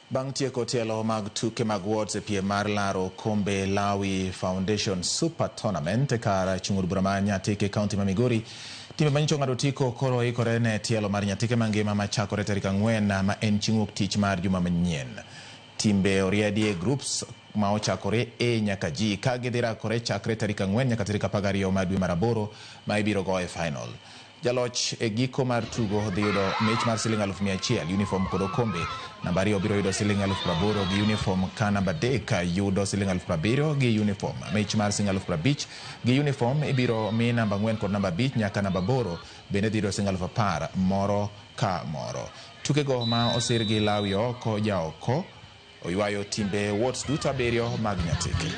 Bang' tieko tielo mag tuke mag wards e piem mar laro okombe Lawi Foundation Super Tournament e kar chung' od bura ma Nyatike e kaunti ma Migori, timbe manyocha ong'ado otiko koro ikore ne tielo mar Nyatike mangima machakore tarik 4 ma en chieng' wuok tich mar juma manyien. Timbe oriedi e groups ma ochakore A nyaka G ka gidhi rakore chakre tarik 4 nyaka tarik 12 mar dwe mar aboro ma ibiro goye final. Jaloch e giko mar tugo dhi yudo mich mar siling 100,000, uniform kod okombe. Namba 2 biro yudo siling 80,000 gi uniform ka namba 3 yudo siling 70,000 gi uniform. Mich mar siling 50,000 gi uniform ibiro mi namba 4 kod namba 5 nyaka namba 8 bende dhi yudo siling 10,000 moro ka moro. Tukego ma osir gi Lawi oko jaoko oywayo timbe wards duto 7 mag Nyatike.